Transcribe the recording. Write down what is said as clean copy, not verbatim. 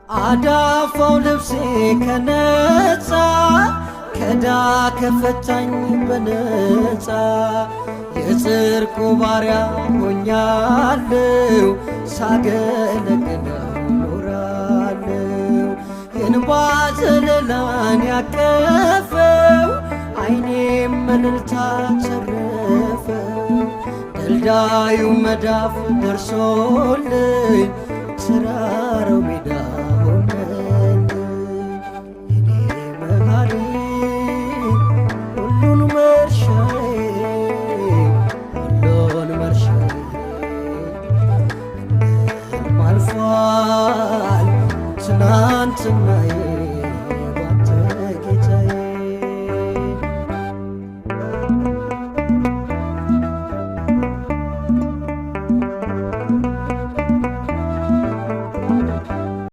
አዳፋው ልብሴ ከነጻ ከዳ ከፈታኝ በነጻ የጽርቁ ባሪያ ሆኛለሁ ሳገለግለው ኖራለሁ። የእንባ ዘለላን ያቀፈው ዓይኔም እልልታ ተረፈው ደልዳዩ መዳፍ ደርሶልኝ ተራራው ሜዳ ሆነልኝ። የኔ መሃሪ ሁሉን መርሻዬ ሁሉን መርሻዬ አልፏል ትናንትናዬ።